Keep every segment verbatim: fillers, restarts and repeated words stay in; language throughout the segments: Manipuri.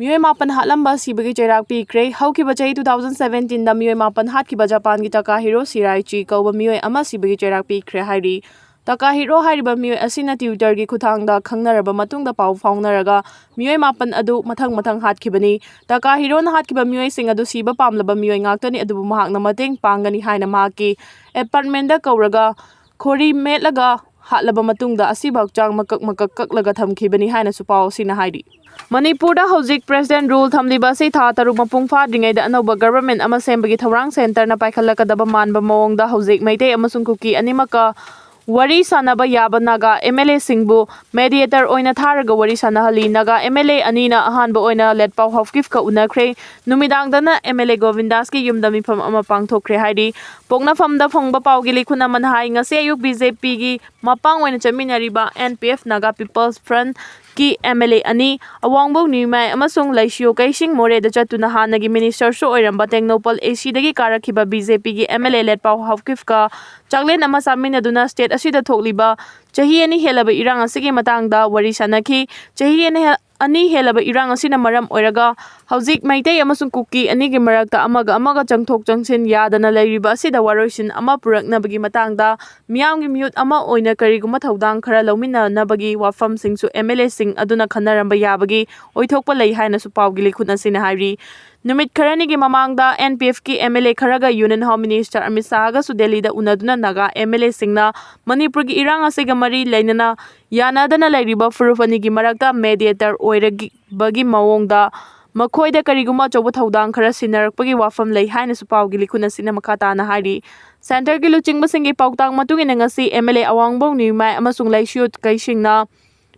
ꯃꯤꯑꯣꯏ ꯃꯥꯄꯟ ꯍꯥꯠꯂꯝꯕ ꯁꯤꯕꯒꯤ ꯆꯩꯔꯥꯛ ꯄꯤꯈ꯭ꯔꯦ꯫ ꯍꯧꯈꯤꯕ ꯆꯍꯤ two thousand seventeen ꯗ ꯃꯤꯑꯣꯏ ꯃꯥꯄꯟ ꯍꯥꯠꯈꯤꯕ ꯖꯄꯥꯟꯒꯤ ꯇꯀꯥꯍꯤꯔꯣ ꯁꯤꯔꯥꯏꯆꯤ ꯀꯧꯕ ꯃꯤꯑꯣꯏ ꯑꯃ ꯁꯤꯕꯒꯤ ꯆꯩꯔꯥꯛ ꯄꯤꯈ꯭ꯔꯦ ꯍꯥꯏꯔꯤ꯫ ꯇꯀꯥꯍꯤꯔꯣ ꯍꯥꯏꯔꯤꯕ ꯃꯤꯑꯣꯏ ꯑꯁꯤꯅ Twitter ꯒꯤ ꯈꯨꯠꯊꯥꯡꯗ ꯈꯪꯅꯔꯕ ꯃꯇꯨꯡꯗ ꯄꯥꯎ ꯐꯥꯎꯅꯔꯒ ꯃꯤꯑꯣꯏ ꯃꯥꯄꯟ ꯑꯗꯨ ꯃꯊꯪ ꯃꯊꯪ ꯍꯥꯠꯈꯤꯕꯅꯤ꯫ ꯇꯀꯥꯍꯤꯔꯣꯅ ꯍꯥꯠꯈꯤꯕ ꯃꯤꯑꯣꯏꯁꯤꯡ ꯑꯗꯨ ꯁꯤꯕ ꯄꯥꯝꯂꯕ ꯃꯤꯑꯣꯏ ꯉꯥꯛꯇꯅꯤ, ꯑꯗꯨꯕꯨ ꯃꯍꯥꯛꯅ ꯃꯇꯦꯡ ꯄꯥꯡꯒꯅꯤ ꯍꯥꯏꯅ ꯃꯍꯥꯛꯀꯤ apartment ꯗ ꯀꯧꯔꯒ ꯈꯣꯔꯤ ꯃꯦꯠꯂꯒ ꯍꯥꯠꯂꯕ ꯃꯇꯨꯡꯗ ꯑꯁꯤꯕ ꯍꯛꯆꯥꯡ ꯃꯀꯛ ꯃꯀꯛ ꯀꯛꯂꯒ ꯊꯝꯈꯤꯕꯅꯤ ꯍꯥꯏꯅꯁꯨ ꯄꯥꯎ ꯑꯁꯤꯅ ꯍꯥꯏꯔꯤ꯫ ꯃꯅꯤꯄꯨꯔꯗ ꯍꯧꯖꯤꯛ President Rule ꯊꯝꯂꯤꯕ ꯑꯁꯤ ꯊꯥ ꯇꯔꯨꯛ ꯃꯄꯨꯡ ꯐꯥꯗ꯭ꯔꯤꯉꯩꯗ ꯑꯅꯧꯕ government ꯑꯃ ꯁꯦꯝꯕꯒꯤ ꯊꯧꯔꯥꯡ centre ꯅ ꯄꯥꯏꯈꯠꯂꯛꯀꯗꯕ ꯃꯥꯟꯕ ꯃꯑꯣꯡꯗ ꯍꯧꯖꯤꯛ ꯃꯩꯇꯩ ꯑꯃꯁꯨꯡ ꯀꯨꯀꯤ ꯑꯅꯤꯃꯛꯀ ꯋꯥꯔꯤ ꯁꯥꯅꯕ ꯌꯥꯕ ꯅꯥꯒꯥ MLA ꯁꯤꯡꯕꯨ mediator ꯑꯣꯏꯅ ꯊꯥꯔꯒ ꯋꯥꯔꯤ ꯁꯥꯅꯍꯜꯂꯤ꯫ ꯅꯥꯒꯥ MLA ꯑꯅꯤꯅ ꯑꯍꯥꯟꯕ ꯑꯣꯏꯅ ꯂꯦꯠꯄꯥꯎ ꯍꯥꯎꯀꯤꯞꯀ ꯎꯅꯈ꯭ꯔꯦ꯫ ꯅꯨꯃꯤꯗꯥꯡꯗꯅ MLA ꯒꯣꯕꯤꯟꯗꯥꯁꯀꯤ ꯌꯨꯝꯗ ꯃꯤꯐꯝ ꯑꯃ ꯄꯥꯡꯊꯣꯛꯈ꯭ꯔꯦ ꯍꯥꯏꯔꯤ꯫ ꯄꯣꯛꯅꯐꯝꯗ ꯐꯪꯕ ꯄꯥꯎꯒꯤ ꯂꯤꯈꯨꯟ ꯑꯃꯅ ꯍꯥꯏ, ꯉꯁꯤ ꯑꯌꯨꯛ BJP ꯒꯤ ꯃꯄꯥꯡ ꯑꯣꯏꯅ ꯆꯠꯃꯤꯟꯅꯔꯤꯕ NPF Naga People's Front ꯀꯤ MLA ꯑꯅꯤ, ꯑꯋꯥꯡꯕꯧ ꯅ꯭ꯌꯨꯃꯥꯏ ꯑꯃꯁꯨꯡ ꯂꯩꯁꯤꯌꯣ ꯀꯩꯁꯤꯡ ꯃꯣꯔꯦꯗ ꯆꯠꯇꯨꯅ ꯍꯥꯟꯅꯒꯤ minister ꯁꯨ ꯑꯣꯏꯔꯝꯕ ꯇꯦꯡꯅꯧꯄꯜ AC ꯗꯒꯤ ꯀꯥꯔꯛꯈꯤꯕ BJP ꯒꯤ MLA ꯂꯦꯠꯄꯥꯎ ꯍꯥꯎꯀꯤꯞꯀ ꯆꯥꯛꯂꯦꯟ ꯑꯃ ꯆꯥꯃꯤꯟꯅꯗꯨꯅ state ꯑꯁꯤꯗ ꯊꯣꯛꯂꯤꯕ ꯆꯍꯤ ꯑꯅꯤ ꯍꯦꯜꯂꯕ ꯏꯔꯥꯡ ꯑꯁꯤꯒꯤ ꯃꯇꯥꯡꯗ ꯋꯥꯔꯤ ꯁꯥꯅꯈꯤ꯫ ꯆꯍꯤ ꯑꯅꯤ ꯍꯦ-, ꯑꯅꯤ ꯍꯦꯜꯂꯕ ꯏꯔꯥꯡ ꯑꯁꯤꯅ ꯃꯔꯝ ꯑꯣꯏꯔꯒ ꯍꯧꯖꯤꯛ ꯃꯩꯇꯩ ꯑꯃꯁꯨꯡ ꯀꯨꯀꯤ ꯑꯅꯤꯒꯤ ꯃꯔꯛꯇ ꯑꯃꯒ ꯑꯃꯒ ꯆꯪꯊꯣꯛ ꯆꯪꯁꯤꯟ ꯌꯥꯗꯅ ꯂꯩꯔꯤꯕ ꯑꯁꯤꯗ ꯋꯥꯔꯣꯏꯁꯤꯟ ꯑꯃ ꯄꯨꯔꯛꯅꯕꯒꯤ ꯃꯇꯥꯡꯗ ꯃꯤꯌꯥꯝꯒꯤ ꯃꯤꯍꯨꯠ ꯑꯃ ꯑꯣꯏꯅ ꯀꯔꯤꯒꯨꯝꯕ ꯊꯧꯗꯥꯡ ꯈꯔ ꯂꯧꯃꯤꯟꯅꯅꯕꯒꯤ ꯋꯥꯐꯝꯁꯤꯡꯁꯨ MLA ꯁꯤꯡ ꯑꯗꯨꯅ ꯈꯟꯅꯔꯝꯕ ꯌꯥꯕꯒꯤ ꯑꯣꯏꯊꯣꯛꯄ ꯂꯩ ꯍꯥꯏꯅꯁꯨ ꯄꯥꯎꯒꯤ ꯂꯤꯈꯨꯟ ꯑꯁꯤꯅ ꯍꯥꯏꯔꯤ꯫ ꯅꯨꯃꯤꯠ ꯈꯔꯅꯤꯒꯤ ꯃꯃꯥꯡꯗ NPF ꯀꯤ MLA ꯈꯔꯒ Union Home Minister ꯑꯃꯤꯠ ꯁꯥꯍꯒꯁꯨ ꯗꯦꯜꯂꯤꯗ ꯎꯅꯗꯨꯅ ꯅꯥꯒꯥ MLA ꯁꯤꯡꯅ ꯃꯅꯤꯄꯨꯔꯒꯤ ꯏꯔꯥꯡ ꯑꯁꯤꯒ ꯃꯔꯤ ꯂꯩꯅꯅ ꯌꯥꯅꯗꯅ ꯂꯩꯔꯤꯕ ꯐꯨꯔꯨꯞ ꯑꯅꯤꯒꯤ ꯃꯔꯛꯇ mediator ꯑꯣꯏꯔꯕꯒꯤ ꯃꯑꯣꯡꯗ ꯃꯈꯣꯏꯗ ꯀꯔꯤꯒꯨꯝꯕ ꯑꯆꯧꯕ ꯊꯧꯗꯥꯡ ꯈꯔ ꯁꯤꯟꯅꯔꯛꯄꯒꯤ ꯋꯥꯐꯝ ꯂꯩ ꯍꯥꯏꯅꯁꯨ ꯄꯥꯎꯒꯤ ꯂꯤꯈꯨꯟ ꯑꯁꯤꯅ ꯃꯈꯥ ꯇꯥꯅ ꯍꯥꯏꯔꯤ꯫ Centre ꯒꯤ ꯂꯨꯆꯤꯡꯕꯁꯤꯡꯒꯤ ꯄꯥꯎꯇꯥꯛ ꯃꯇꯨꯡ ꯏꯟꯅ ꯉꯁꯤ MLA ꯑꯋꯥꯡꯕꯧ ꯅ꯭ꯌꯨꯃꯥꯏ ꯑꯃꯁꯨꯡ ꯂꯩꯁꯤꯌꯣ ꯀꯩꯁꯤꯡꯅ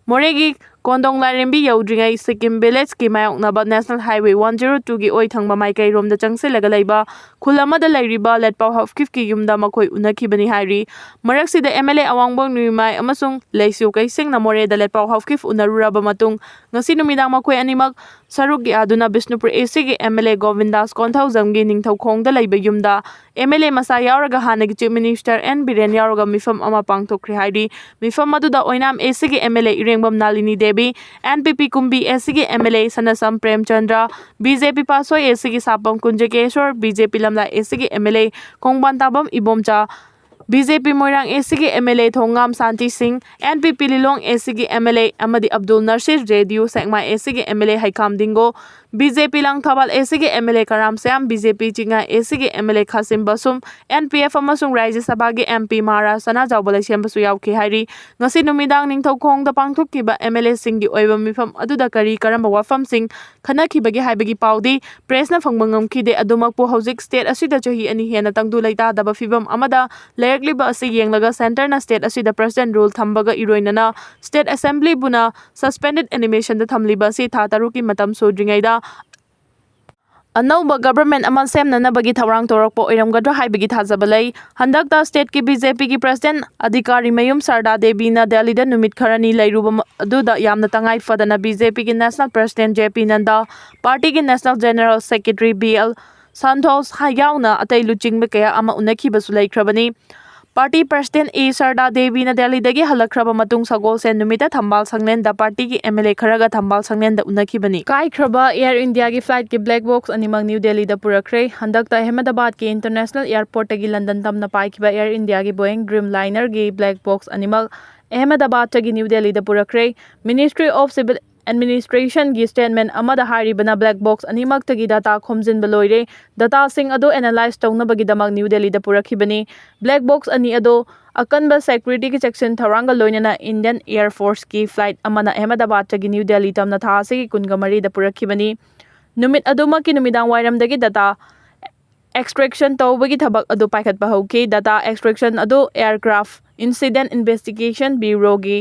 ꯃꯣꯔꯦꯒꯤ ꯀꯣꯟꯗꯣꯡ ꯂꯥꯏꯔꯦꯝꯕꯤ ꯌꯧꯗ꯭ꯔꯤꯉꯩ ꯁꯤꯛꯀꯤꯝ village ꯀꯤ ꯃꯥꯌꯣꯛꯅꯕ National Highway one zero two ꯒꯤ ꯑꯣꯏ ꯊꯪꯕ ꯃꯥꯏꯀꯩꯔꯣꯝꯗ ꯆꯪꯁꯤꯜꯂꯒ ꯂꯩꯕ ꯈꯨꯜ ꯑꯃꯗ ꯂꯩꯔꯤꯕ ꯂꯦꯠꯄꯥꯎ ꯍꯥꯎꯀꯤꯞꯀꯤ ꯌꯨꯝꯗ ꯃꯈꯣꯏ ꯎꯅꯈꯤꯕꯅꯤ ꯍꯥꯏꯔꯤ꯫ ꯃꯔꯛꯁꯤꯗ MLA ꯑꯋꯥꯡꯕꯧ ꯅ꯭ꯌꯨꯃꯥꯏ ꯑꯃꯁꯨꯡ ꯂꯩꯁꯤꯌꯣ ꯀꯩꯁꯤꯡꯅ ꯃꯣꯔꯦꯗ ꯂꯦꯠꯄꯥꯎ ꯍꯥꯎꯀꯤꯞ ꯎꯅꯔꯨꯔꯕ ꯃꯇꯨꯡ ꯉꯁꯤ ꯅꯨꯃꯤꯗꯥꯡ ꯃꯈꯣꯏ ꯑꯅꯤꯃꯛ ꯁꯔꯨꯛ ꯌꯥꯗꯨꯅ ꯕꯤꯁꯅꯨꯄꯨꯔ AC ꯒꯤ MLA ꯒꯣꯕꯤꯟꯗꯥꯁ ꯀꯣꯟꯊꯧꯖꯝꯒꯤ ꯅꯤꯡꯊꯧꯈꯣꯡꯗ ꯂꯩꯕ ꯌꯨꯝꯗ MLA ꯃꯁꯥ ꯌꯥꯎꯔꯒ ꯍꯥꯟꯅꯒꯤ Chief Minister N ꯕꯤꯔꯦꯟ ꯌꯥꯎꯔꯒ ꯃꯤꯐꯝ ꯑꯃ ꯄꯥꯡꯊꯣꯛꯈ꯭ꯔꯦ ꯍꯥꯏꯔꯤ꯫ ꯃꯤꯐꯝ ꯑꯗꯨꯗ ꯑꯣꯏꯅꯥꯝ AC ꯒꯤ MLA ꯏꯔꯦꯡꯕꯝ ꯅꯥꯂꯤꯅꯤ ꯗꯦꯕꯤ ꯕꯤ, N P P Kumbi A ꯁꯤꯒꯤ M L A Sanasam Premchandra, B J P Patsoi A ꯁꯤꯒꯤ Sapam Kunjakeshor, B J P Lamlai A ꯁꯤꯒꯤ M L A Khongbantabam Ibomcha, B J P Moirang A ꯁꯤꯒꯤ ꯑꯦꯝ ꯑꯦꯜ ꯑꯦ ꯊꯣꯡꯉꯥꯝ ꯁꯥꯟꯇꯤ ꯁꯤꯡ, ꯑꯦꯟ ꯄꯤ ꯄꯤ ꯂꯤꯂꯣꯡ ꯑꯦ ꯁꯤꯒꯤ ꯑꯦꯝ ꯑꯦꯜ ꯑꯦ ꯑꯃꯗꯤ Abdul Nasir, J D U Sekmai A ꯁꯤꯒꯤ M L A Heikham Dingo, B J P Langthabal A ꯁꯤꯒꯤ M L A Karam Shyam, B J P Chingai A ꯁꯤꯒꯤ M L A Khashim Basum, N P F ꯑꯃꯁꯨꯡ ꯔꯥꯖ꯭ꯌ ꯁꯚꯥꯒꯤ ꯑꯦꯝ ꯄꯤ ꯃꯍꯥꯔꯥꯖ ꯁꯅꯥꯖꯥꯎꯕ ꯂꯩꯁꯦꯝꯕꯁꯨ ꯌꯥꯎꯈꯤ ꯍꯥꯏꯔꯤ꯫ ꯉꯁꯤ ꯅꯨꯃꯤꯗꯥꯡ ꯅꯤꯡꯊꯧꯈꯣꯡꯗ ꯄꯥꯡꯊꯣꯛꯈꯤꯕ ꯑꯦꯝ ꯑꯦꯜ ꯑꯦꯁꯤꯡꯒꯤ ꯑꯣꯏꯕ ꯃꯤꯐꯝ ꯑꯗꯨꯗ ꯀꯔꯤ ꯀꯔꯝꯕ ꯋꯥꯐꯝꯁꯤꯡ ꯈꯟꯅꯈꯤꯕꯒꯦ ꯍꯥꯏꯕꯒꯤ ꯄꯥꯎꯗꯤ ꯄ꯭ꯔꯦꯁꯅ ꯐꯪꯕ ꯉꯝꯈꯤꯗꯦ꯫ ꯑꯗꯨꯃꯛꯄꯨ ꯍꯧꯖꯤꯛ ꯁ꯭ꯇꯦꯠ ꯑꯁꯤꯗ ꯆꯍꯤ ꯑꯅꯤ ꯍꯦꯟꯅ ꯇꯪꯗꯨ ꯂꯩꯇꯥꯗꯕ ꯐꯤꯕꯝ ꯑꯃꯗ ꯂꯩꯔꯛꯂꯤꯕ ꯑꯁꯤ ꯌꯦꯡꯂꯒ ꯁꯦꯟꯇꯔꯅ ꯁ꯭ꯇꯦꯠ ꯑꯁꯤꯗ ꯄ꯭ꯔꯁꯤꯗꯦꯟꯠ ꯔꯨꯜ ꯊꯝꯕꯒ ꯏꯔꯣꯏꯅꯅ ꯁ꯭ꯇꯦꯠ ꯑꯦꯁꯦꯝꯕ꯭ꯂꯤꯕꯨꯅ ꯁꯁꯄꯦꯟꯗꯦꯗ ꯑꯦꯅꯤꯃꯦꯁꯟꯗ ꯊꯝꯂꯤꯕ ꯑꯁꯤ ꯊꯥ ꯇꯔꯨꯛꯀꯤ ꯃꯇꯝ ꯁꯨꯗ꯭ꯔꯤꯉꯩꯗ ꯑꯅꯧꯕ ꯒꯕꯔꯃꯦꯟꯠ ꯑꯃ ꯁꯦꯝꯅꯅꯕꯒꯤ ꯊꯧꯔꯥꯡ ꯇꯧꯔꯛꯄ ꯑꯣꯏꯔꯝꯒꯗ꯭ꯔꯥ ꯍꯥꯏꯕꯒꯤ ꯊꯥꯖꯕ ꯂꯩ꯫ ꯍꯟꯗꯛꯇ ꯁ꯭ꯇꯦꯠꯀꯤ ꯕꯤ ꯖꯦ ꯄꯤꯒꯤ ꯄ꯭ꯔꯁꯤꯗꯦꯟꯠ ꯑꯗꯤꯀꯥꯔꯤ ꯃꯌꯨꯝ ꯁꯔꯗꯥ ꯗꯦꯕꯤꯅ ꯗꯦꯜꯂꯤꯗ ꯅꯨꯃꯤꯠ ꯈꯔꯅꯤ ꯂꯩꯔꯨꯕ ꯃ-, ꯑꯗꯨꯗ ꯌꯥꯝꯅ ꯇꯉꯥꯏ ꯐꯗꯅ ꯕꯤ ꯖꯦ ꯄꯤꯒꯤ ꯅꯦꯁꯅꯦꯜ ꯄ꯭ꯔꯁꯤꯗꯦꯟꯠ ꯖꯦ ꯄꯤ ꯅꯟꯗꯥ, ꯄꯥꯔꯇꯤꯒꯤ national general secretary B L Santosh ꯍ-, ꯌꯥꯎꯅ ꯑꯇꯩ ꯂꯨꯆꯤꯡꯕ ꯀꯌꯥ ꯑꯃ ꯎꯅꯈꯤꯕꯁꯨ ꯂꯩꯈ꯭ꯔꯕꯅꯤ꯫ ꯄꯥꯔꯇꯤ ꯄ꯭ꯔꯁꯤꯗꯦꯟꯠ ꯑꯦ ꯁꯔꯗꯥ ꯗꯦꯕꯤꯅ ꯗꯦꯜꯂꯤꯗꯒꯤ ꯍꯜꯂꯛꯈ꯭ꯔꯕ ꯃꯇꯨꯡ ꯁꯒꯣꯜꯁꯦꯟ ꯅꯨꯃꯤꯠꯇ ꯊꯝꯕꯥꯜ ꯁꯪꯂꯦꯟꯗ ꯄꯥꯔꯇꯤꯒꯤ ꯑꯦꯝ ꯑꯦꯜ ꯑꯦ ꯈꯔꯒ ꯊꯝꯕꯥꯜ ꯁꯪꯂꯦꯟꯗ ꯎꯅꯈꯤꯕꯅꯤ꯫ ꯀꯥꯏꯈ꯭ꯔꯕ ꯑꯦꯌꯔ ꯏꯟꯗꯤꯌꯥꯒꯤ ꯐ꯭ꯂꯥꯏꯠꯀꯤ ꯕ꯭ꯂꯦꯛ ꯕꯣꯛꯁ ꯑꯅꯤꯃꯛ ꯅ꯭ꯌꯨ ꯗꯦꯜꯂꯤꯗ ꯄꯨꯔꯛꯈ꯭ꯔꯦ꯫ ꯍꯟꯗꯛꯇ ꯑꯍꯃꯦꯗꯕꯥꯗꯀꯤ ꯏꯟꯇꯔꯅꯦꯁꯅꯦꯜ ꯑꯦꯌꯔꯄꯣꯔꯠꯇꯒꯤ ꯂꯟꯗꯟ ꯇꯝꯅ ꯄꯥꯏꯈꯤꯕ ꯑꯦꯌꯔ ꯏꯟꯗꯤꯌꯥꯒꯤ ꯕꯣꯌꯤꯡ ꯗ꯭ꯔꯤꯝ ꯂꯥꯏꯅꯔꯒꯤ ꯕ꯭ꯂꯦꯛ ꯕꯣꯛꯁ ꯑꯅꯤꯃꯛ ꯑꯍꯃꯦꯗꯕꯥꯗꯇꯒꯤ ꯅ꯭ꯌꯨ ꯗꯦꯜꯂꯤꯗ ꯄꯨꯔꯛꯈ꯭ꯔꯦ꯫ Ministry of Civil Administrationꯒꯤ ꯁ꯭ꯇꯦꯠꯃꯦꯟꯠ ꯑꯃꯗ ꯍꯥꯏꯔꯤꯕꯅ ꯕ꯭ꯂꯦꯛ ꯕꯣꯛꯁ ꯑꯅꯤꯃꯛꯇꯒꯤ ꯗꯥꯇꯥ ꯈꯣꯝꯖꯤꯟꯕ ꯂꯣꯏꯔꯦ꯫ ꯗꯥꯇꯥꯁꯤꯡ ꯑꯗꯨ ꯑꯦꯅꯥꯂꯥꯏꯖ ꯇꯧꯅꯕꯒꯤꯗꯃꯛ ꯅ꯭ꯌꯨ ꯗꯦꯜꯂꯤꯗ ꯄꯨꯔꯛꯈꯤꯕꯅꯤ꯫ ꯕ꯭ꯂꯦꯛ ꯕꯣꯛꯁ ꯑꯅꯤ ꯑꯗꯨ ꯑꯀꯟꯕ ꯁꯦꯀ꯭ꯌꯨꯔꯤꯇꯤꯒꯤ ꯆꯦꯛꯁꯤꯟ ꯊꯧꯔꯥꯡꯒ ꯂꯣꯏꯅꯅ ꯏꯟꯗꯤꯌꯟ ꯑꯦꯌꯔ ꯐꯣꯔꯁꯀꯤ ꯐ꯭ꯂꯥꯏꯠ ꯑꯃꯅ ꯑꯍꯃꯦꯗꯕꯥꯗꯇꯒꯤ ꯅ꯭ꯌꯨ ꯗꯦꯜꯂꯤ ꯇꯝꯅ ꯊꯥ ꯑꯁꯤꯒꯤ ꯀꯨꯟꯒ ꯃꯔꯤꯗ ꯄꯨꯔꯛꯈꯤꯕꯅꯤ꯫ ꯅꯨꯃꯤꯠ ꯑꯗꯨꯃꯛꯀꯤ ꯅꯨꯃꯤꯗꯥꯡ ꯋꯥꯏꯔꯝꯗꯒꯤ ꯗꯥꯇꯥ ꯑꯦꯛꯁꯇ꯭ꯔꯦꯛꯁꯟ ꯇꯧꯕꯒꯤ ꯊꯕꯛ ꯑꯗꯨ ꯄꯥꯏꯈꯠꯄ ꯍꯧꯈꯤ꯫ ꯗꯥꯇꯥ ꯑꯦꯛꯁꯇ꯭ꯔꯦꯛꯁꯟ ꯑꯗꯨ ꯑꯦꯌꯔꯀ꯭ꯔꯥꯐ ꯏꯟꯁꯤꯗꯦꯟꯠ ꯏꯟꯚꯦꯁꯇꯤꯒꯦꯁꯟ ꯕ꯭ꯌꯨꯔꯣꯒꯤ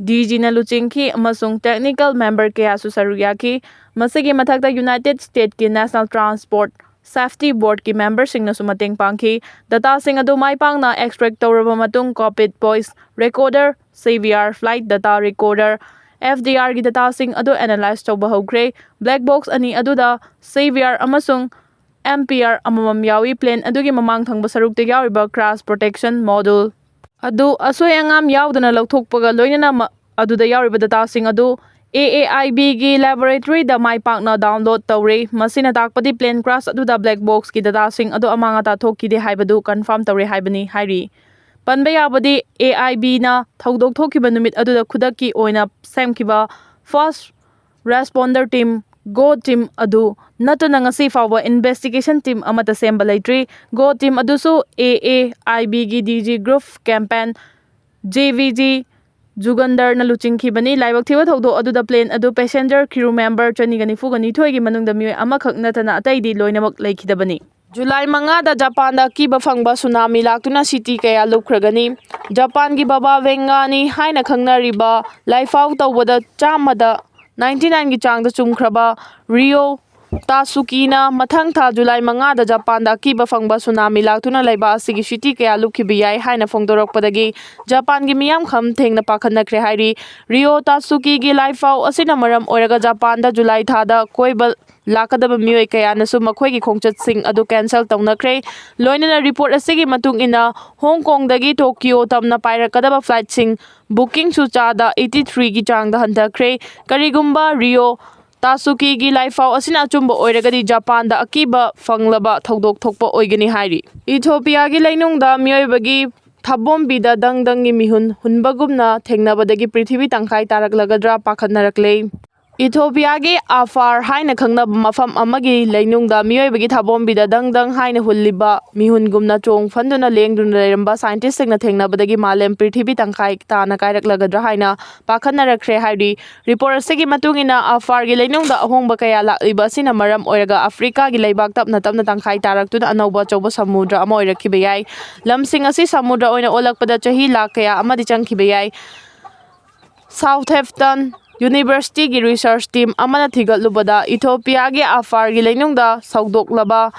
ꯗꯤ ꯖꯤꯅ ꯂꯨꯆꯤꯡꯈꯤ ꯑꯃꯁꯨꯡ ꯇꯦꯛꯅꯤꯀꯦꯜ ꯃꯦꯝꯕꯔ ꯀꯌꯥꯁꯨ ꯁꯔꯨꯛ ꯌꯥꯈꯤ꯫ ꯃꯁꯤꯒꯤ ꯃꯊꯛꯇ ꯌꯨꯅꯥꯏꯇꯦꯗ ꯁ꯭ꯇꯦꯠꯀꯤ ꯅꯦꯁꯅꯦꯜ ꯇ꯭ꯔꯥꯟꯁꯄꯣꯔꯠ ꯁꯦꯐꯇꯤ ꯕꯣꯔꯗꯀꯤ ꯃꯦꯝꯕꯔꯁꯤꯡꯅꯁꯨ ꯃꯇꯦꯡ ꯄꯥꯡꯈꯤ꯫ ꯗꯥꯇꯥꯁꯤꯡ ꯑꯗꯨ ꯃꯥꯏ ꯄꯥꯛꯅ ꯑꯦꯛꯁꯇ꯭ꯔꯦꯛ ꯇꯧꯔꯕ ꯃꯇꯨꯡ, cockpit voice recorder, C V R, flight data recorder, F D ꯑꯥꯔꯒꯤ ꯗꯥꯇꯥꯁꯤꯡ ꯑꯗꯨ ꯑꯦꯅꯥꯂꯥꯏꯖ ꯇꯧꯕ ꯍꯧꯈ꯭ꯔꯦ꯫ ꯕ꯭ꯂꯦꯛ ꯕꯣꯛꯁ ꯑꯅꯤ ꯑꯗꯨꯗ ꯁꯤ ꯚꯤ ꯑꯥꯔ ꯑꯃꯁꯨꯡ ꯑꯦꯝ ꯄꯤ ꯑꯥꯔ ꯑꯃꯃꯝ ꯌꯥꯎꯏ꯫ ꯄ꯭ꯂꯦꯟ ꯑꯗꯨꯒꯤ ꯃꯃꯥꯡ ꯊꯪꯕ ꯁꯔꯨꯛꯇ ꯌꯥꯎꯔꯤꯕ ꯀ꯭ꯔꯥꯁ ꯄ꯭ꯔꯣꯇꯦꯛꯁꯟ ꯃꯣꯗꯨꯜ ꯑꯗꯨ ꯑꯁꯣꯏ ꯑꯉꯥꯝ ꯌꯥꯎꯗꯅ ꯂꯧꯊꯣꯛꯄꯒ ꯂꯣꯏꯅꯅ ꯃ-, ꯑꯗꯨꯗ ꯌꯥꯎꯔꯤꯕ dataꯁꯤꯡ ꯑꯗꯨ A A I Bꯒꯤ laboratoryꯗ ꯃꯥꯏ ꯄꯥꯛꯅ download ꯇꯧꯔꯦ꯫ ꯃꯁꯤꯅ ꯇꯥꯛꯄꯗꯤ plane crash ꯑꯗꯨꯗ black boxꯀꯤ dataꯁꯤꯡ ꯑꯗꯨ ꯑꯃꯥꯡ ꯑꯇꯥ ꯊꯣꯛꯈꯤꯗꯦ ꯍꯥꯏꯕꯗꯨ confirm ꯇꯧꯔꯦ ꯍꯥꯏꯕꯅꯤ ꯍꯥꯏꯔꯤ꯫ ꯄꯟꯕ ꯌꯥꯕꯗꯤ, A I Bꯅ ꯊꯧꯗꯣꯛ ꯊꯣꯛꯈꯤꯕ ꯅꯨꯃꯤꯠ ꯑꯗꯨꯗ ꯈꯨꯗꯛꯀꯤ ꯑꯣꯏꯅ ꯁꯦꯝꯈꯤꯕ first responder team, GO team ꯑꯗꯨ ꯅꯠꯇꯅ ꯉꯁꯤ ꯐꯥꯎꯕ investigation team ꯑꯃꯠꯇ ꯁꯦꯝꯕ ꯂꯩꯇ꯭ꯔꯤ꯫ GO team ꯑꯗꯨꯁꯨ A A I Bꯒꯤ D G Group Captain J V G Jugandarna ꯂꯨꯆꯤꯡꯈꯤꯕꯅꯤ꯫ ꯂꯥꯏꯕꯛ ꯊꯤꯕ ꯊꯧꯗꯣꯛ ꯑꯗꯨꯗ plane ꯑꯗꯨ passenger crew member ꯆꯅꯤꯒ ꯅꯤꯐꯨꯒ ꯅꯤꯊꯣꯏꯒꯤ ꯃꯅꯨꯡꯗ ꯃꯤꯑꯣꯏ ꯑꯃꯈꯛ ꯅꯠꯇꯅ ꯑꯇꯩꯗꯤ ꯂꯣꯏꯅꯃꯛ ꯂꯩꯈꯤꯗꯕꯅꯤ꯫ ꯖꯨꯂꯥꯏ ꯃꯉꯥꯗ ꯖꯄꯥꯟꯗ ꯑꯀꯤꯕ ꯐꯪꯕ ꯁꯨꯅꯥꯃꯤ ꯂꯥꯛꯇꯨꯅ city ꯀꯌꯥ ꯂꯨꯞꯈ꯭ꯔꯒꯅꯤ꯫ ꯖꯄꯥꯟꯒꯤ ꯕꯕꯥ ꯚꯦꯡꯒꯥꯅꯤ ꯍꯥꯏꯅ ꯈꯪꯅꯔꯤꯕ ꯂꯥꯏꯐꯥꯎ ꯇꯧꯕꯗ ꯆꯥꯝꯃꯗ ninety nineꯒꯤ ꯆꯥꯡꯗ ꯆꯨꯝꯈ꯭ꯔꯕ ꯔꯤꯑꯣ ꯇꯥꯁꯨꯀꯤꯅ ꯃꯊꯪ ꯊꯥ ꯖꯨꯂꯥꯏ ꯃꯉꯥꯗ ꯖꯄꯥꯟꯗ ꯑꯀꯤꯕ ꯐꯪꯕ ꯁꯨꯅꯥꯃꯤ ꯂꯥꯛꯇꯨꯅ ꯂꯩꯕꯥꯛ ꯑꯁꯤꯒꯤ city ꯀꯌꯥ ꯂꯨꯞꯈꯤꯕ ꯌꯥꯏ ꯍꯥꯏꯅ ꯐꯣꯡꯗꯣꯔꯛꯄꯗꯒꯤ ꯖꯄꯥꯟꯒꯤ ꯃꯤꯌꯥꯝ ꯈꯝ ꯊꯦꯡꯅ ꯄꯥꯈꯠꯅꯈ꯭ꯔꯦ ꯍꯥꯏꯔꯤ꯫ ꯔꯤꯑꯣ ꯇꯥꯁꯨꯀꯤꯒꯤ ꯂꯥꯏꯐꯥꯎ ꯑꯁꯤꯅ ꯃꯔꯝ ꯑꯣꯏꯔꯒ ꯖꯄꯥꯟꯗ ꯖꯨꯂꯥꯏ ꯊꯥꯗ ꯀꯣꯏꯕ ꯂꯥꯛꯀꯗꯕ ꯃꯤꯑꯣꯏ ꯀꯌꯥꯅꯁꯨ ꯃꯈꯣꯏꯒꯤ ꯈꯣꯡꯆꯠꯁꯤꯡ ꯑꯗꯨ cancel ꯇꯧꯅꯈ꯭ꯔꯦ꯫ ꯂꯣꯏꯅꯅ report ꯑꯁꯤꯒꯤ ꯃꯇꯨꯡ ꯏꯟꯅ ꯍꯣꯡ ꯀꯣꯡꯗꯒꯤ ꯇꯣꯀꯤꯌꯣ ꯇꯝꯅ ꯄꯥꯏꯔꯛꯀꯗꯕ flightꯁꯤꯡ bookingꯁꯨ ꯆꯥꯗ eighty threeꯒꯤ ꯆꯥꯡꯗ ꯍꯟꯊꯈ꯭ꯔꯦ꯫ ꯀꯔꯤꯒꯨꯝꯕ ꯔꯤꯑꯣ ꯇꯥꯁꯨꯀꯤꯒꯤ ꯂꯥꯏꯐꯥꯎ ꯑꯁꯤꯅ ꯑꯆꯨꯝꯕ ꯑꯣꯏꯔꯒꯗꯤ ꯖꯄꯥꯟꯗ ꯑꯀꯤꯕ ꯐꯪꯂꯕ ꯊꯧꯗꯣꯛ ꯊꯣꯛꯄ ꯑꯣꯏꯒꯅꯤ ꯍꯥꯏꯔꯤ꯫ ꯏꯊꯣꯄꯤꯌꯥꯒꯤ ꯂꯩꯅꯨꯡꯗ ꯃꯤꯑꯣꯏꯕꯒꯤ ꯊꯥꯕꯣꯝꯕꯤꯗ ꯗꯪ ꯗꯪꯒꯤ ꯃꯤꯍꯨꯟ ꯍꯨꯟꯕꯒꯨꯝꯅ ꯊꯦꯡꯅꯕꯗꯒꯤ ꯄ꯭ꯔꯤꯊꯤꯕꯤ ꯇꯪꯈꯥꯏ ꯇꯥꯔꯛꯂꯒꯗ꯭ꯔꯥ ꯄꯥꯈꯠꯅꯔꯛꯂꯦ꯫ ꯏꯊꯣꯄꯤꯌꯥꯒꯤ ꯑꯐꯥꯔ ꯍꯥꯏꯅ ꯈꯪꯅꯕ ꯃꯐꯝ ꯑꯃꯒꯤ ꯂꯩꯅꯨꯡꯗ ꯃꯤꯑꯣꯏꯕꯒꯤ ꯊꯥꯕꯣꯝꯕꯤꯗ ꯗꯪ ꯗꯪ ꯍꯥꯏꯅ ꯍꯨꯜꯂꯤꯕ ꯃꯤꯍꯨꯟꯒꯨꯝꯅ ꯆꯣꯡ ꯐꯟꯗꯨꯅ ꯂꯦꯡꯗꯨꯅ ꯂꯩꯔꯝꯕ scientistꯁꯤꯡꯅ ꯊꯦꯡꯅꯕꯗꯒꯤ ꯃꯥꯂꯦꯝ ꯄ꯭ꯔꯤꯊꯤꯕꯤ ꯇꯪꯈꯥꯏ ꯇꯥꯅ ꯀꯥꯏꯔꯛꯂꯒꯗ꯭ꯔꯥ ꯍꯥꯏꯅ ꯄꯥꯈꯠꯅꯔꯛꯈ꯭ꯔꯦ ꯍꯥꯏꯔꯤ꯫ Report ꯑꯁꯤꯒꯤ ꯃꯇꯨꯡ ꯏꯟꯅ, ꯑꯐꯥꯔꯒꯤ ꯂꯩꯅꯨꯡꯗ ꯑꯍꯣꯡꯕ ꯀꯌꯥ ꯂꯥꯛꯂꯤꯕ ꯑꯁꯤꯅ ꯃꯔꯝ ꯑꯣꯏꯔꯒ ꯑꯐ꯭ꯔꯤꯀꯥꯒꯤ ꯂꯩꯕꯥꯛ ꯇꯞꯅ ꯇꯞꯅ ꯇꯪꯈꯥꯏ ꯇꯥꯔꯛꯇꯨꯅ ꯑꯅꯧꯕ ꯑꯆꯧꯕ ꯁꯃꯨꯗ꯭ꯔ ꯑꯃ ꯑꯣꯏꯔꯛꯈꯤꯕ ꯌꯥꯏ꯫ ꯂꯝꯁꯤꯡ ꯑꯁꯤ ꯁꯃꯨꯗ꯭ꯔ ꯑꯣꯏꯅ ꯑꯣꯜꯂꯛꯄꯗ ꯆꯍꯤ ꯂꯥꯈ ꯀꯌꯥ ꯑꯃꯗꯤ ꯆꯪꯈꯤꯕ ꯌꯥꯏ꯫ Southampton Universityꯒꯤ research team ꯑꯃꯅ ꯊꯤꯒꯠꯂꯨꯕꯗ, ꯏꯊꯣꯄꯤꯌꯥꯒꯤ ꯑꯐꯥꯔꯒꯤ ꯂꯩꯅꯨꯡꯗ ꯁꯧꯗꯣꯛꯂꯕ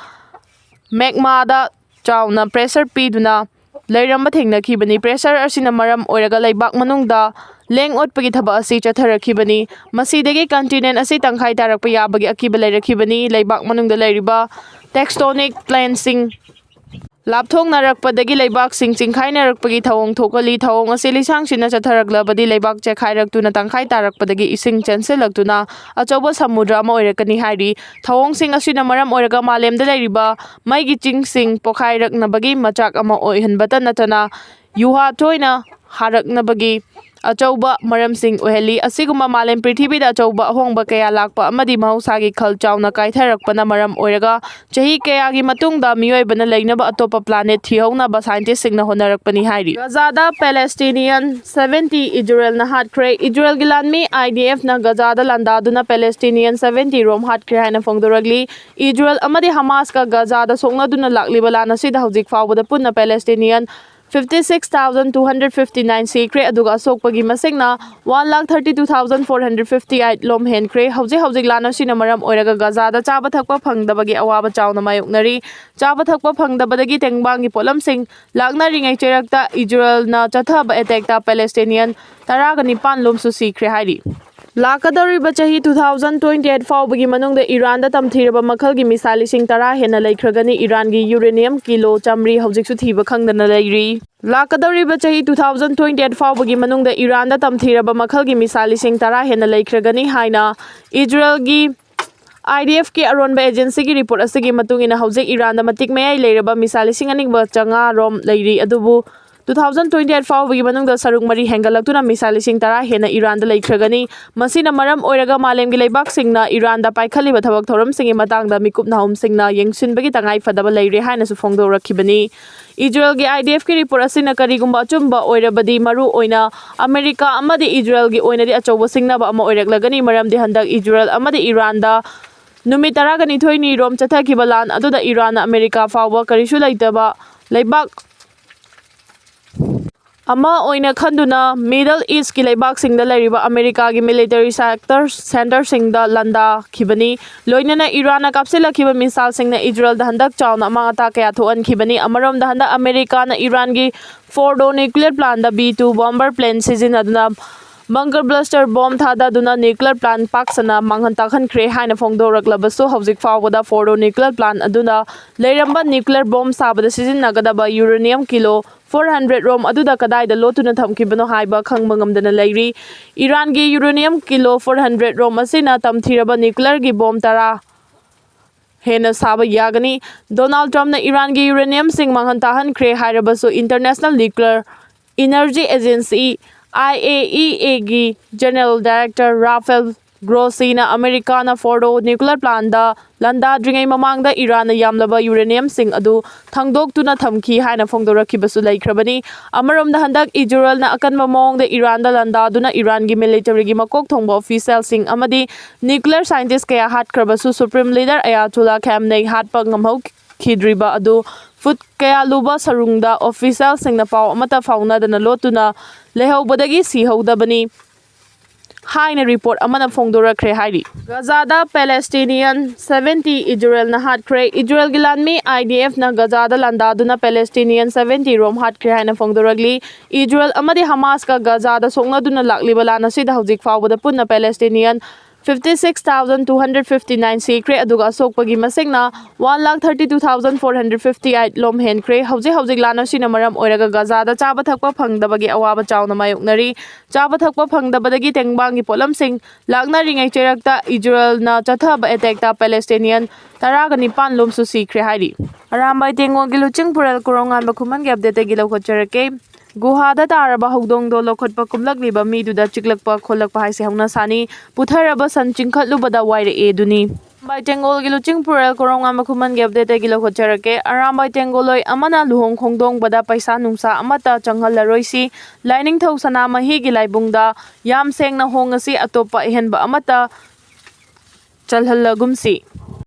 magmaꯗ ꯆꯥꯎꯅ pressure ꯄꯤꯗꯨꯅ ꯂꯩꯔꯝꯕ ꯊꯦꯡꯅꯈꯤꯕꯅꯤ꯫ Pressure ꯑꯁꯤꯅ ꯃꯔꯝ ꯑꯣꯏꯔꯒ ꯂꯩꯕꯥꯛ ꯃꯅꯨꯡꯗ ꯂꯦꯡ ꯑꯣꯠꯄꯒꯤ ꯊꯕꯛ ꯑꯁꯤ ꯆꯠꯊꯔꯛꯈꯤꯕꯅꯤ꯫ ꯃꯁꯤꯗꯒꯤ continent ꯑꯁꯤ ꯇꯪꯈꯥꯏ ꯇꯥꯔꯛꯄ ꯌꯥꯕꯒꯤ ꯑꯀꯤꯕ ꯂꯩꯔꯛꯈꯤꯕꯅꯤ꯫ ꯂꯩꯕꯥꯛ ꯃꯅꯨꯡꯗ ꯂꯩꯔꯤꯕ tectonic plateꯁꯤꯡ ꯂꯥꯞꯊꯣꯛꯅꯔꯛꯄꯗꯒꯤ ꯂꯩꯕꯥꯛꯁꯤꯡ ꯆꯤꯡꯈꯥꯏꯅꯔꯛꯄꯒꯤ ꯊꯧꯑꯣꯡ ꯊꯣꯛꯍꯜꯂꯤ꯫ ꯊꯧꯑꯣꯡ ꯑꯁꯤ ꯂꯩꯁꯥꯡꯁꯤꯟꯅ ꯆꯠꯊꯔꯛꯂꯕꯗꯤ ꯂꯩꯕꯥꯛ ꯆꯦꯛꯈꯥꯏꯔꯛꯇꯨꯅ ꯇꯪꯈꯥꯏ ꯇꯥꯔꯛꯄꯗꯒꯤ ꯏꯁꯤꯡ ꯆꯦꯟꯁꯤꯜꯂꯛꯇꯨꯅ ꯑꯆꯧꯕ ꯁꯃꯨꯗ꯭ꯔ ꯑꯃ ꯑꯣꯏꯔꯛꯀꯅꯤ ꯍꯥꯏꯔꯤ꯫ ꯊꯧꯑꯣꯡꯁꯤꯡ ꯑꯁꯤꯅ ꯃꯔꯝ ꯑꯣꯏꯔꯒ ꯃꯥꯂꯦꯝꯗ ꯂꯩꯔꯤꯕ ꯃꯩꯒꯤ ꯆꯤꯡꯁꯤꯡ ꯄꯣꯈꯥꯏꯔꯛꯅꯕꯒꯤ ꯃꯆꯥꯛ ꯑꯃ ꯑꯣꯏꯍꯟꯕꯇ ꯅꯠꯇꯅ ꯌꯨꯍꯥ ꯇꯣꯏꯅ ꯍꯥꯔꯛꯅꯕꯒꯤ ꯑꯆꯧꯕ ꯃꯔꯝꯁꯤꯡ ꯑꯣꯏꯍꯜꯂꯤ꯫ ꯑꯁꯤꯒꯨꯝꯕ ꯃꯥꯂꯦꯝ ꯄ꯭ꯔꯤꯊꯤꯕꯤꯗ ꯑꯆꯧꯕ ꯑꯍꯣꯡꯕ ꯀꯌꯥ ꯂꯥꯛꯄ ꯑꯃꯗꯤ ꯃꯍꯧꯁꯥꯒꯤ ꯈꯜ ꯆꯥꯎꯅ ꯀꯥꯏꯊꯔꯛꯄꯅ ꯃꯔꯝ ꯑꯣꯏꯔꯒ ꯆꯍꯤ ꯀꯌꯥꯒꯤ ꯃꯇꯨꯡꯗ ꯃꯤꯑꯣꯏꯕꯅ ꯂꯩꯅꯕ ꯑꯇꯣꯞꯄ ꯄ꯭ꯂꯥꯅꯦꯠ ꯊꯤꯍꯧꯅꯕ ꯁꯥꯏꯟꯇꯤꯁꯁꯤꯡꯅ ꯍꯣꯠꯅꯔꯛꯄꯅꯤ ꯍꯥꯏꯔꯤ꯫ ꯒꯖꯥꯗ ꯄꯦꯂꯦꯁꯇꯤꯅꯤꯌꯟ ꯁꯚꯦꯟꯇꯤ ꯏꯖꯔꯦꯜꯅ ꯍꯥꯠꯈ꯭ꯔꯦ꯫ ꯏꯖꯔꯦꯜꯒꯤ ꯂꯥꯟꯃꯤ ꯑꯥꯏ ꯗꯤ ꯑꯦꯐꯅ ꯒꯖꯥꯗ ꯂꯥꯟꯗꯥꯗꯨꯅ ꯄꯦꯂꯦꯁꯇꯤꯅꯤꯌꯟ ꯁꯚꯦꯟꯇꯤ ꯔꯣꯝ ꯍꯥꯠꯈ꯭ꯔꯦ ꯍꯥꯏꯅ ꯐꯣꯡꯗꯣꯔꯛꯂꯤ꯫ ꯏꯖꯔꯦꯜ ꯑꯃꯗꯤ ꯍꯃꯥꯁꯀ ꯒꯖꯥꯗ ꯁꯣꯛꯅꯗꯨꯅ ꯂꯥꯛꯂꯤꯕ ꯂꯥꯟ ꯑꯁꯤꯗ ꯍꯧꯖꯤꯛ ꯐꯥꯎꯕꯗ ꯄꯨꯟꯅ ꯄꯦꯂꯦꯁꯇꯤꯅꯤꯌꯟ fifty six thousand two hundred fifty nine ꯁꯤꯈ꯭ꯔꯦ, ꯑꯗꯨꯒ ꯑꯁꯣꯛꯄꯒꯤ ꯃꯁꯤꯡꯅ one lakh thirty two thousand four hundred fifty eight ꯂꯣꯝ ꯍꯦꯟꯈ꯭ꯔꯦ꯫ ꯍꯧꯖꯤꯛ ꯍꯧꯖꯤꯛ ꯂꯥꯟ ꯑꯁꯤꯅ ꯃꯔꯝ ꯑꯣꯏꯔꯒ ꯒꯖꯥꯗ ꯆꯥꯕ ꯊꯛꯄ ꯐꯪꯗꯕꯒꯤ ꯑꯋꯥꯕ ꯆꯥꯎꯅ ꯃꯥꯌꯣꯛꯅꯔꯤ꯫ ꯆꯥꯕ ꯊꯛꯄ ꯐꯪꯗꯕꯗꯒꯤ ꯇꯦꯡꯕꯥꯡꯒꯤ ꯄꯣꯠꯂꯝꯁꯤꯡ ꯂꯥꯛꯅꯔꯤꯉꯩ ꯆꯩꯔꯛꯇ ꯏꯖꯔꯦꯜꯅ ꯆꯠꯊꯕ ꯑꯦꯇꯦꯛꯇ ꯄꯦꯂꯦꯁꯇꯤꯅꯤꯌꯟ ꯇꯔꯥꯒ ꯅꯤꯄꯥꯟ ꯂꯣꯝꯁꯨ ꯁꯤꯈ꯭ꯔꯦ ꯍꯥꯏꯔꯤ꯫ ꯂꯥꯛꯀꯗꯧꯔꯤꯕ ꯆꯍꯤ two thousand twenty eight ꯐꯥꯎꯕꯒꯤ ꯃꯅꯨꯡꯗ ꯏꯔꯥꯟꯗ ꯇꯝꯊꯤꯔꯕ ꯃꯈꯜꯒꯤ ꯃꯤꯁꯥꯏꯜ ꯂꯤꯁꯤꯡ ꯇꯔꯥ ꯍꯦꯟꯅ ꯂꯩꯈ꯭ꯔꯒꯅꯤ꯫ ꯏꯔꯥꯟꯒꯤ ꯌꯨꯔꯦꯅꯤꯌꯝ ꯀꯤꯂꯣ ꯆꯥꯃꯔꯤ ꯍꯧꯖꯤꯛꯁꯨ ꯊꯤꯕ ꯈꯪꯗꯅ ꯂꯩꯔꯤ꯫ ꯂꯥꯛꯀꯗꯧꯔꯤꯕ ꯆꯍꯤ two thousand twenty eight ꯐꯥꯎꯕꯒꯤ ꯃꯅꯨꯡꯗ ꯏꯔꯥꯟꯗ ꯇꯝꯊꯤꯔꯕ ꯃꯈꯜꯒꯤ ꯃꯤꯁꯥꯏꯜ ꯂꯤꯁꯤꯡ ꯇꯔꯥ ꯍꯦꯟꯅ ꯂꯩꯈ꯭ꯔꯒꯅꯤ ꯍꯥꯏꯅ ꯏꯖꯔꯦꯜꯒꯤ ꯑꯥꯏ ꯗꯤ ꯑꯦꯐꯀꯤ ꯑꯔꯣꯟꯕ ꯑꯦꯖꯦꯟꯁꯤꯒꯤ ꯔꯤꯄꯣꯔꯠ ꯑꯁꯤꯒꯤ ꯃꯇꯨꯡ ꯏꯟꯅ ꯍꯧꯖꯤꯛ ꯏꯔꯥꯟꯗ ꯃꯇꯤꯛ ꯃꯌꯥꯏ ꯂꯩꯔꯕ ꯃꯤꯁꯥꯏꯜ ꯂꯤꯁꯤꯡ ꯑꯅꯤꯒ ꯆꯥꯝꯃꯉꯥ ꯔꯣꯝ ꯂꯩꯔꯤ, ꯑꯗꯨꯕꯨ two thousand twenty eight ꯐꯥꯎꯕꯒꯤ ꯃꯅꯨꯡꯗ ꯁꯔꯨꯛ ꯃꯔꯤ ꯍꯦꯟꯒꯠꯂꯛꯇꯨꯅ ꯃꯤꯁꯥꯏꯜ ꯂꯤꯁꯤꯡ ꯇꯔꯥ ꯍꯦꯟꯅ ꯏꯔꯥꯟꯗ ꯂꯩꯈ꯭ꯔꯒꯅꯤ꯫ ꯃꯁꯤꯅ ꯃꯔꯝ ꯑꯣꯏꯔꯒ ꯃꯥꯂꯦꯝꯒꯤ ꯂꯩꯕꯥꯛꯁꯤꯡꯅ ꯏꯔꯥꯟꯗ ꯄꯥꯏꯈꯠꯂꯤꯕ ꯊꯕꯛ ꯊꯧꯔꯝꯁꯤꯡꯒꯤ ꯃꯇꯥꯡꯗ ꯃꯤꯀꯨꯞ ꯅꯥꯍꯨꯝꯁꯤꯡꯅ ꯌꯦꯡꯁꯤꯟꯕꯒꯤ ꯇꯉꯥꯏ ꯐꯗꯕ ꯂꯩꯔꯦ ꯍꯥꯏꯅꯁꯨ ꯐꯣꯡꯗꯣꯔꯛꯈꯤꯕꯅꯤ꯫ ꯏꯖꯔꯦꯜꯒꯤ ꯑꯥꯏ ꯗꯤ ꯑꯦꯐꯀꯤ ꯔꯤꯄꯣꯔꯠ ꯑꯁꯤꯅ ꯀꯔꯤꯒꯨꯝꯕ ꯑꯆꯨꯝꯕ ꯑꯣꯏꯔꯕꯗꯤ, ꯃꯔꯨ ꯑꯣꯏꯅ ꯑꯃꯦꯔꯤꯀꯥ ꯑꯃꯗꯤ ꯏꯖꯔꯦꯜꯒꯤ ꯑꯣꯏꯅꯗꯤ ꯑꯆꯧꯕ ꯁꯤꯡꯅꯕ ꯑꯃ ꯑꯣꯏꯔꯛꯂꯒꯅꯤ, ꯃꯔꯝꯗꯤ ꯍꯟꯗꯛ ꯏꯖꯔꯦꯜ ꯑꯃꯗꯤ ꯏꯔꯥꯟꯗ ꯅꯨꯃꯤꯠ ꯇꯔꯥꯒ ꯅꯤꯊꯣꯏꯅꯤ ꯔꯣꯝ ꯆꯠꯊꯈꯤꯕ ꯂꯥꯟ ꯑꯗꯨꯗ ꯏꯔꯥꯟꯅ ꯑꯃꯦꯔꯤꯀꯥ ꯐꯥꯎꯕ ꯀꯔꯤꯁꯨ ꯂꯩꯇꯕ ꯂꯩꯕꯥꯛ ꯑꯃ ꯑꯣꯏꯅ ꯈꯟꯗꯨꯅ Middle East ꯀꯤ ꯂꯩꯕꯥꯛꯁꯤꯡꯗ ꯂꯩꯔꯤꯕ ꯑꯃꯦꯔꯤꯀꯥꯒꯤ military sector centre ꯁꯤꯡꯗ ꯂꯥꯟꯗꯥꯈꯤꯕꯅꯤ꯫ ꯂꯣꯏꯅꯅ ꯏꯔꯥꯟꯅ ꯀꯥꯞꯁꯤꯜꯂꯛꯈꯤꯕ ꯃꯤꯁꯥꯏꯜꯁꯤꯡꯅ ꯏꯖꯔꯦꯜꯗ ꯍꯟꯗꯛ ꯆꯥꯎꯅ ꯑꯃꯥꯡ ꯑꯇꯥ ꯀꯌꯥ ꯊꯣꯛꯍꯟꯈꯤꯕꯅꯤ꯫ ꯑꯃꯔꯣꯝꯗ ꯍꯟꯗꯛ ꯑꯃꯦꯔꯤꯀꯥꯅ ꯏꯔꯥꯟꯒꯤ Fordo nuclear plant ꯗ B two bomber plane ꯁꯤꯖꯤꯟꯅꯗꯨꯅ Bunker Buster bomb ꯊꯥꯗꯗꯨꯅ nuclear plant ꯄꯥꯛ ꯁꯟꯅ ꯃꯥꯡꯍꯟ ꯇꯥꯛꯍꯟꯈ꯭ꯔꯦ ꯍꯥꯏꯅ ꯐꯣꯡꯗꯣꯔꯛꯂꯕꯁꯨ, ꯍꯧꯖꯤꯛ ꯐꯥꯎꯕꯗ Fordo nuclear plant ꯑꯗꯨꯅ ꯂꯩꯔꯝꯕ nuclear bomb ꯁꯥꯕꯗ ꯁꯤꯖꯤꯟꯅꯒꯗꯕ uranium ꯀꯤꯂꯣ ꯐꯣꯔ ꯍꯟꯗ꯭ꯔꯦꯠ ꯔꯣꯝ ꯑꯗꯨꯗ ꯀꯗꯥꯏꯗ ꯂꯣꯠꯇꯨꯅ ꯊꯝꯈꯤꯕꯅꯣ ꯍꯥꯏꯕ ꯈꯪꯕ ꯉꯝꯗꯅ ꯂꯩꯔꯤ꯫ ꯏꯔꯥꯟꯒꯤ uranium ꯀꯤꯂꯣ ꯐꯣꯔ ꯍꯟꯗ꯭ꯔꯦꯠ ꯔꯣꯝ ꯑꯁꯤꯅ ꯇꯝꯊꯤꯔꯕ nuclearꯒꯤ bomb ꯇꯔꯥ ꯍꯦꯟꯅ ꯁꯥꯕ ꯌꯥꯒꯅꯤ꯫ ꯗꯣꯅꯥꯜꯗ ꯇ꯭ꯔꯝꯞꯅ ꯏꯔꯥꯟꯒꯤ uraniumꯁꯤꯡ ꯃꯥꯡꯍꯟ ꯇꯥꯍꯟꯈ꯭ꯔꯦ ꯍꯥꯏꯔꯕꯁꯨ, International Nuclear Energy Agency, IAEAꯒꯤ General Director Rafael Grossi-ꯅ ꯑꯃꯦꯔꯤꯀꯥꯅ Fordo nuclear plantꯗ ꯂꯥꯟꯗꯥꯗ꯭ꯔꯤꯉꯩ ꯃꯃꯥꯡꯗ ꯏꯔꯥꯟꯅ ꯌꯥꯝꯂꯕ uraniumꯁꯤꯡ ꯑꯗꯨ ꯊꯥꯡꯗꯣꯛꯇꯨꯅ ꯊꯝꯈꯤ ꯍꯥꯏꯅ ꯐꯣꯡꯗꯣꯔꯛꯈꯤꯕꯁꯨ ꯂꯩꯈ꯭ꯔꯕꯅꯤ꯫ ꯑꯃꯔꯣꯝꯗ, ꯍꯟꯗꯛ ꯏꯖꯔꯦꯜꯅ ꯑꯀꯟꯕ ꯃꯑꯣꯡꯗ ꯏꯔꯥꯟꯗ ꯂꯥꯟꯗꯥꯗꯨꯅ ꯏꯔꯥꯟꯒꯤ militaryꯒꯤ ꯃꯀꯣꯛ ꯊꯣꯡꯕ officialꯁꯤꯡ ꯑꯃꯗꯤ nuclear scientist ꯀꯌꯥ ꯍꯥꯠꯈ꯭ꯔꯕꯁꯨ, Supreme Leader Ayatollah Khamenei ꯍꯥꯠꯄ ꯉꯝꯍꯧꯈꯤꯗ꯭ꯔꯤꯕ ꯑꯗꯨ ꯐꯨꯠ ꯀꯌꯥ ꯂꯨꯕ ꯁꯔꯨꯡꯗ officialꯁꯤꯡꯅ ꯄꯥꯎ ꯑꯃꯠꯇ ꯐꯥꯎꯅꯗꯅ ꯂꯣꯠꯇꯨꯅ ꯂꯩꯍꯧꯕꯗꯒꯤ ꯁꯤꯍꯧꯗꯕꯅꯤ ꯍꯥꯏꯅ report ꯑꯃꯅ ꯐꯣꯡꯗꯣꯔꯛꯈ꯭ꯔꯦ ꯍꯥꯏꯔꯤ꯫ ꯒꯖꯥꯗ Palestinian seventy ꯏꯖꯔꯦꯜꯅ ꯍꯥꯠꯈ꯭ꯔꯦ꯫ ꯏꯖꯔꯦꯜꯒꯤ ꯂꯥꯟꯃꯤ IDFꯅ ꯒꯖꯥꯗ ꯂꯥꯟꯗꯥꯗꯨꯅ Palestinian seventy ꯔꯣꯝ ꯍꯥꯠꯈ꯭ꯔꯦ ꯍꯥꯏꯅ ꯐꯣꯡꯗꯣꯔꯛꯂꯤ꯫ ꯏꯖꯔꯦꯜ ꯑꯃꯗꯤ ꯍꯃꯥꯁꯀ ꯒꯖꯥꯗ ꯁꯣꯛꯅꯗꯨꯅ ꯂꯥꯛꯂꯤꯕ ꯂꯥꯟ ꯑꯁꯤꯗ ꯍꯧꯖꯤꯛ ꯐꯥꯎꯕꯗ ꯄꯨꯟꯅ Palestinian fifty six thousand two hundred fifty nine ꯁꯤꯈ꯭ꯔꯦ, ꯑꯗꯨꯒ ꯑꯁꯣꯛꯄꯒꯤ ꯃꯁꯤꯡꯅ one lakh thirty two thousand four hundred fifty eight ꯂꯣꯝ ꯍꯦꯟꯈ꯭ꯔꯦ꯫ ꯍꯧꯖꯤꯛ ꯍꯧꯖꯤꯛ ꯂꯥꯟ ꯑꯁꯤꯅ ꯃꯔꯝ ꯑꯣꯏꯔꯒ ꯒꯖꯥꯗ ꯆꯥꯕ ꯊꯛꯄ ꯐꯪꯗꯕꯒꯤ ꯑꯋꯥꯕ ꯆꯥꯎꯅ ꯃꯥꯌꯣꯛꯅꯔꯤ꯫ ꯆꯥꯕ ꯊꯛꯄ ꯐꯪꯗꯕꯗꯒꯤ ꯇꯦꯡꯕꯥꯡꯒꯤ ꯄꯣꯠꯂꯝꯁꯤꯡ ꯂꯥꯛꯅꯔꯤꯉꯩ ꯆꯩꯔꯛꯇ ꯏꯖꯔꯦꯜꯅ ꯆꯠꯊꯕ attackꯇ Palestinian ꯇꯔꯥꯒ ꯅꯤꯄꯥꯟ ꯂꯣꯝꯁꯨ ꯁꯤꯈ꯭ꯔꯦ ꯍꯥꯏꯔꯤ꯫ ꯑꯔꯥꯝꯕꯥꯏ ꯇꯦꯡꯒꯣꯜꯒꯤ ꯂꯨꯆꯤꯡ ꯄꯨꯔꯦꯜ ꯀꯣꯔꯧꯉꯥꯟꯕ ꯈꯨꯃꯟꯒꯤ updateꯇꯒꯤ ꯂꯧꯈꯠꯆꯔꯛꯀꯦ꯫ ꯒꯨꯍꯥꯗ ꯇꯥꯔꯕ ꯍꯧꯗꯣꯡꯗꯣ ꯂꯧꯈꯠꯄ ꯀꯨꯝꯂꯛꯂꯤꯕ ꯃꯤꯗꯨꯗ ꯆꯤꯛꯂꯛꯄ ꯈꯣꯠꯂꯛꯄ ꯍꯥꯏꯁꯦ ꯍꯧꯅ ꯁꯥꯅꯤ꯫ ꯄꯨꯊꯔꯕ ꯁꯟ ꯆꯤꯡꯈꯠꯂꯨꯕꯗ ꯋꯥꯏꯔꯛꯑꯦ ꯑꯗꯨꯅꯤ꯫ ꯑꯔꯥꯝꯕꯥꯏ ꯇꯦꯡꯒꯣꯜꯒꯤ ꯂꯨꯆꯤꯡ ꯄꯨꯔꯦꯜ ꯀꯣꯔꯧꯉꯥꯟꯕ ꯈꯨꯃꯟꯒꯤ updateꯇꯒꯤ ꯂꯧꯈꯠꯆꯔꯛꯀꯦ꯫ ꯑꯔꯥꯝꯕꯥꯏ ꯇꯦꯡꯒꯣꯜꯂꯣꯏ ꯑꯃꯅ ꯂꯨꯍꯣꯡ ꯈꯣꯡꯗꯣꯡꯕꯗ ꯄꯩꯁꯥ ꯅꯨꯡꯁꯥ ꯑꯃꯠꯇ ꯆꯪꯍꯜꯂꯔꯣꯏꯁꯤ꯫ ꯂꯥꯏꯅꯤꯡꯊꯧ ꯁꯅꯥꯃꯍꯤꯒꯤ ꯂꯥꯏꯕꯨꯡꯗ ꯌꯥꯝ ꯁꯦꯡꯅ ꯍꯣꯡꯉꯁꯤ, ꯑꯇꯣꯞꯄ ꯑꯍꯦꯟꯕ ꯑꯃꯠꯇ ꯆꯜꯍꯜꯂꯒꯨꯝꯁꯤ꯫